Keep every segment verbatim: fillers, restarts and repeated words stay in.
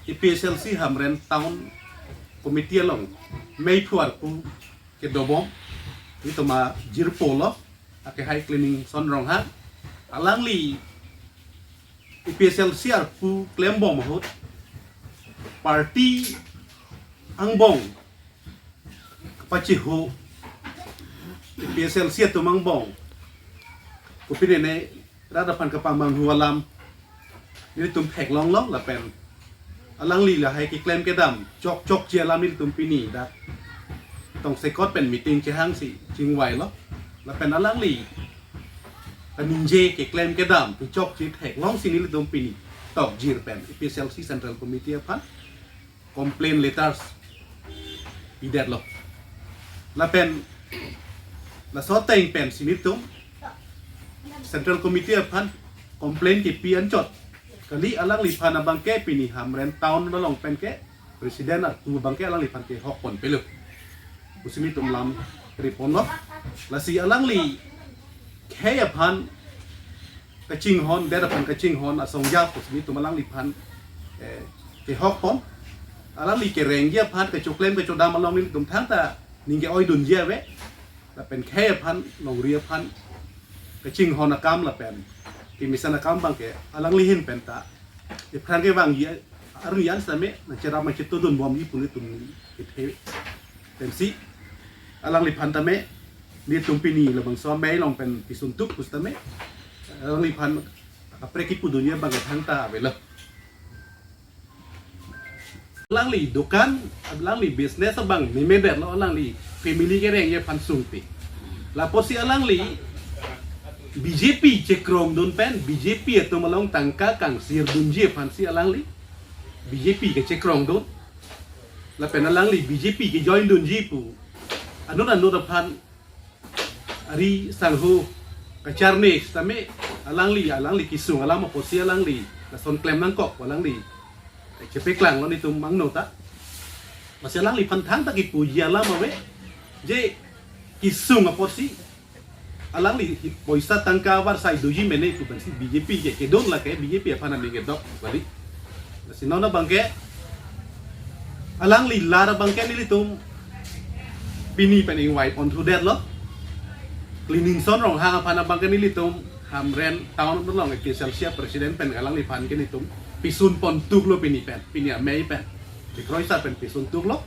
APHLC Hamren Town Committee along meiphu arpu kedobom, itum ajirpo lo, akehai Cleaningson Ronghang. Alangli APHLC arpu klembom ahut, party angbong kapachihu, APHLC atum angbong kopine ne rat aphan kapamanghu alam nelitum theklonglo, lapen alangli lahai keklem kedam chokchokche alam nelitum pini dak tongsekot pen meeting chehangsi chingvailo, lapen alangli kaningje keklem kedam kechokche theklongsi nelitum pini tokjir pen APHLC Central Committee aphan complaint letters pidetlo. Lapen laso ateng pensi nelitum Central Committee aphan complaint kepi anchot kali, alangliphan abangke pini Hamren Town along penke president arpu abangke alangliphan kehokponpelo pusi nelitum lam riponlo. Lasi alangli khei aphan kachinghon, det aphan kachinghon asong ajat pusi nelitum alangliphan, eh, kehokpon. Alangli kerengji aphan, kachoklem kachodam along nelitum thangta ning ke-oidunji ave. Lapen khei aphan, longri aphan kachinghon akam lapen kemesen akam abangke alangli ahin penta ephrang kevangji arni an sitame nangcherap nangchetudunbomji pu nelitum kethe pensi, alangliphan tame nelitum pini labangso amei along pen pisuntuk pusitame alangliphan kaprek kipudunji abangke thangta avelo. Alangli dukan, alangli business abang memedetlo, alangli family kerengji aphan sungpi. Lapusi alangli BJP chekrongdun pen, BJP atum along tangka kangsirdunji aphansi alangli BJP kechekrongdun. Lapen alangli BJP kejoindunji pu anut anut aphan ari sangho kacharne sitame alangli, alangli kesung alam apotsi alangli lason klem nangkok pu alangli chepaklanglo nelitum angno ta. Lasi alangliphan thangta kipuji alam ave, je kesung apotsi alangli poisa tangka avarsai doji mene pu pensi BJP ke kedun lake BJP aphan aning kedok bali. Lasi non abangke alangli lar abangke nelitum pini pen ingvaiponthudetlo. Cleaningson Ronghang aphan abangke nelitum Hamren Town along APHLC president pen alangliphan ke nelitum pisunpontuklo pini pen, pini amei pen. Dikroisa pen pisuntuklo.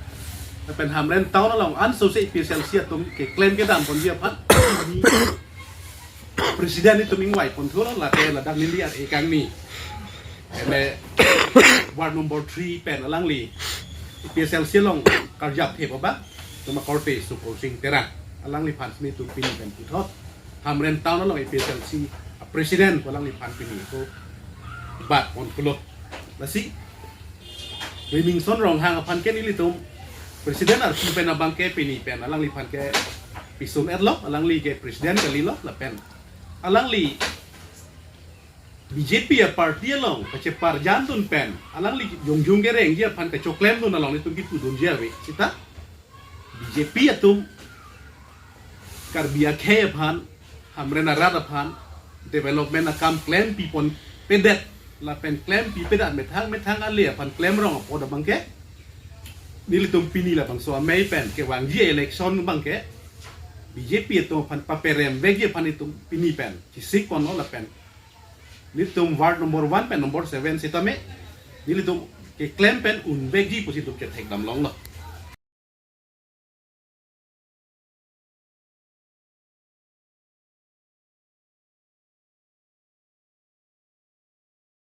Lapen Hamren Town along ansose APHLC atum keklem kedamponji aphan president nelitum ingvaiponthulo, lake ladak neli ar-e kangni. Eme ward number three pen alangli APHLC along karjap thep abang, tema korte Sukursing Terang. Alangliphan nelitum pini pen puthot Hamren Town along APHLC president pu alangliphan pini ko bat ponpulo. Lasi Cleaningson Ronghang aphan ke nelitum president arpu pen abangke pini pen alangliphan ke pisun-etlo, alangli ke president kalilo lapen alangli BJP aparty along kacheparjandun pen alangli jongjung kerengji aphan kachoklemdun along nelitum kipudunji ave sita BJP atum Karbi akhei aphan, Hamren arat aphan development akam klempiponpedet lapen klempipedet methang methang ale aphan klemrong apot abangke nelitum pini labangso amei pen kevangji election abangke BJP atum aphan paperemvekji aphan itum pini pen chisikponlo lapen nelitum ward number one pen number seven sitame nelitum keklem pen unvekji pusi itum chethekdamlonglo.